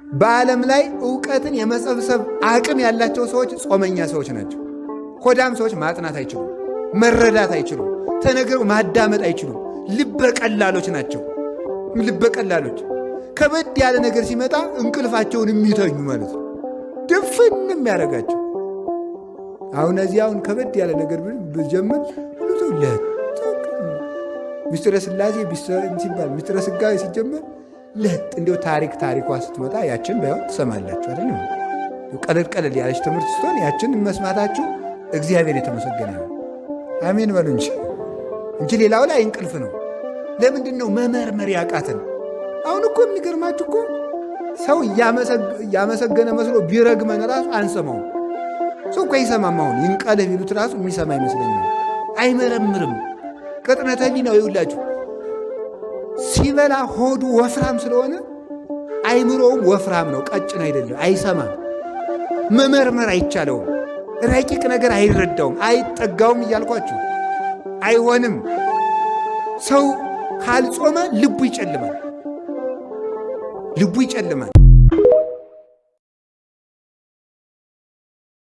በዓለም ላይ እውቀትን የመሰብሰብ አቅም ያላቸው ሰዎች ጾመኛ ሰዎች ናቸው። ሆዳም ሰዎች ማጥናት አይችሉም፣ መረዳት አይችሉም፣ ተነግረው ማዳመጥ አይችሉም። ልበቀላሎች ናቸው። ልበቀላሎች ከበድ ያለ ነገር ሲመጣ እንቅልፋቸውን የሚተኙ ማለት ነው። ድፍን የሚያደርጋቸው። አሁን እዚህ አሁን ከበድ ያለ ነገር ብጀምር ሁሉ ሰው ለጥ፣ ምስጢረ ሥላሴ ሲባል፣ ምስጢረ ሥጋዌ ሲጀመር ለጥ። እንዲያው ታሪክ ታሪኳ ስትመጣ ያችን ባይሆን ትሰማላችሁ አይደለም? ቀለል ቀለል ያለች ትምህርት ስትሆን ያችን መስማታችሁ እግዚአብሔር የተመሰገነ ነው። አሜን በሉ እንጂ ሌላው ላይ እንቅልፍ ነው። ለምንድን ነው መመርመር ያቃተን? አሁን እኮ የሚገርማችሁ እኮ ሰው እያመሰገነ መስሎ ቢረግመን ራሱ አንሰማውም። ሰው እኮ አይሰማም። አሁን ይንቀልህ ቢሉት ራሱ የሚሰማ አይመስለኝም። አይመረምርም። ቅጥነተ ሕሊናው ይውላችሁ፣ ሲበላ ሆዱ ወፍራም ስለሆነ አይምሮውም ወፍራም ነው፣ ቀጭን አይደለም። አይሰማም። መመርመር አይቻለውም። ረቂቅ ነገር አይረዳውም፣ አይጠጋውም እያልኳችሁ አይሆንም። ሰው ካልጾመ ልቡ ይጨልማል፣ ልቡ ይጨልማል።